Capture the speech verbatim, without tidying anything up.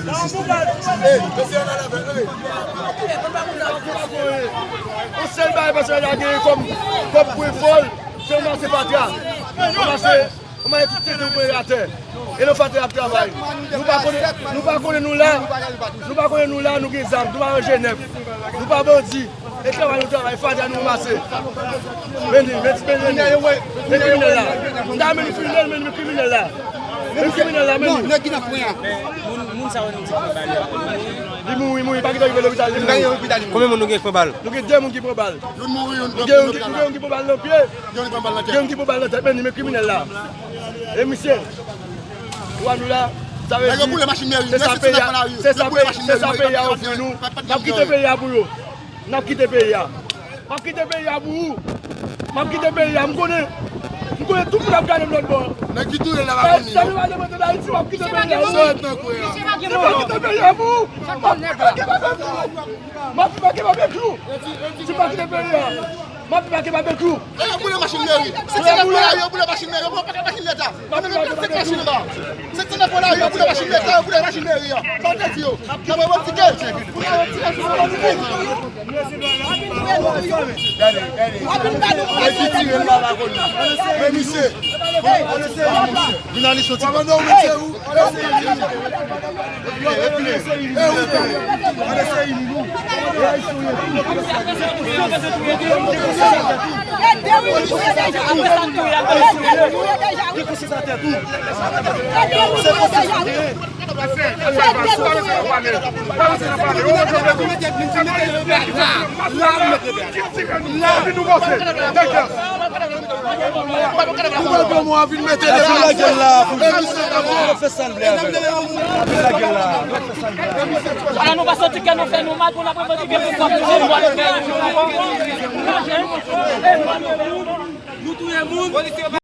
Yon sèl bagay pèsonèl la genyen kòm, kòm pwen fò l, se yon mache fatra. Yon mache, yon mache tout tete ou pran atè. E nan fatra ap travay. Nou pa konnen, nou pa konnen nou la. Nou pa konnen nou la, nou gen zam, nou pa nan Jenèv. Nou pa bandi. E travay nou travay, fatra nou ranmase. Men li, men, men, men, men kriminèl la. M ta men li kriminèl, men li kriminèl la. Men kriminèl la, men li. Nèg ki nan kwen an. Moun, moun sa yo nou di pran bal yo. Li mouri, mouri, pa kite rive lopital, li mouri. Konbyen moun nou gen ki pran bal? Nou gen de moun ki pran bal. Youn mouri, youn, nou gen youn ki, nou gen youn ki pran bal nan pye. Youn ki pran bal nan tèt. Gen youn ki pran bal nan tèt, men li, men kriminèl la. E misye, ou wè nou la, sa vle di, se sa peyi a, se sa peyi a ofri nou. N ap kite peyi a pou yo. N ap kite peyi a. M ap kite peyi a pou ou. M ap kite peyi a. M konnen, m konnen tout moun ap gade m lòt bò. Nèg ki touye l la pa vini. Sa nou pa depote nan Ayiti, m ap kite peyi a pou ou. Misye pa gen moun. Misye pa gen moun. M ap kite peyi a pou ou. M ap pike babecue. M ap pike babecue. M ap pike babecue. E yo boule machin meri. Se ti nèg la yo boule machin meri. Yo pran pake machin leta. Yo menm yo pran sèt machin anba. Se ti nèg la yo boule machin leta, yo boule machin meri an. Sa w te di yo. Nan mwen, mwen tike. Gade, gade. Nèg ki tire l la pa konn li. Men misye. Vin ale soti. Kòmandan ou mete ou. Pou mwen, pou mwen vin mete defann. Lage l la, pou l fè sa l vle avè l. Lage l la. Ala nou pa soti kè nou fè nou mal pou n ap revandike pou kòb nou, se nou ale fè. Nou touye moun.